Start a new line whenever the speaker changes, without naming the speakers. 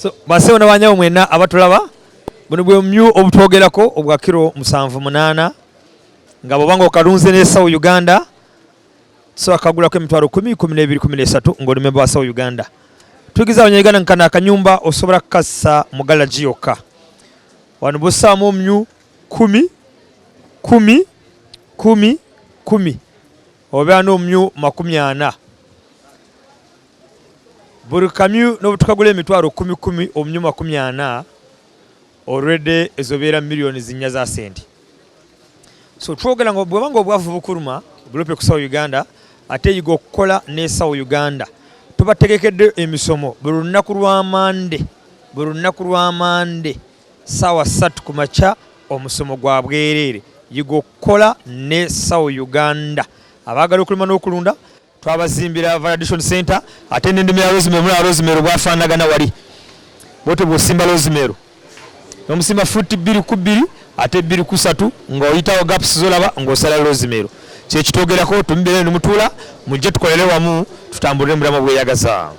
So bassebo ne bannyabo mwenna abatulaba, buno bwe bumyu obutwogerako obwa kiro 78, nga bw'oba nga okalunze n'esawo Uganda, tusobola kagulako emitwalo 10, 12, 13 ng'oli memba wa Sawo Uganda. Tuyigiza Abanyayuganda nga kano akanyumba osobola kukassa mu galagi yokka. Wano bw'ossaamu omumyu 10, 10, 10, 10, obeera n'omumyu 40. Buli kamyu n'obutukagula emitwalo 10 10, omumyu 40, already ezobeera miliyoni 4 za sente. So twogera nga bw'oba nga obwavu bukuluma, bulope ku Sawo Uganda, ate yiga okukola n'esawo Uganda. Tubategekedde emisomo buli lunaku lwa Mande, buli lunaku lwa Mande ssaawa 3 ku makya, omusomo gwa bwereere, yiga okukola ne Sawo Uganda. Abaagala okulima n'okulunda, twabazimbira validation center, ate n'ennima ya rosemary. Mulaba rosemary bwafaanagana wali bwotyo, bw'osimba rosemary n'omusimba futi 2 ku 2 ate 2 ku 3, ng'oyitawo gaps zolaba ng'osala rosemary. Kyekitwogerako, tumubeere nemutuula, mujje tukolere wamu, tutambulire mu bulamu bweyagaza.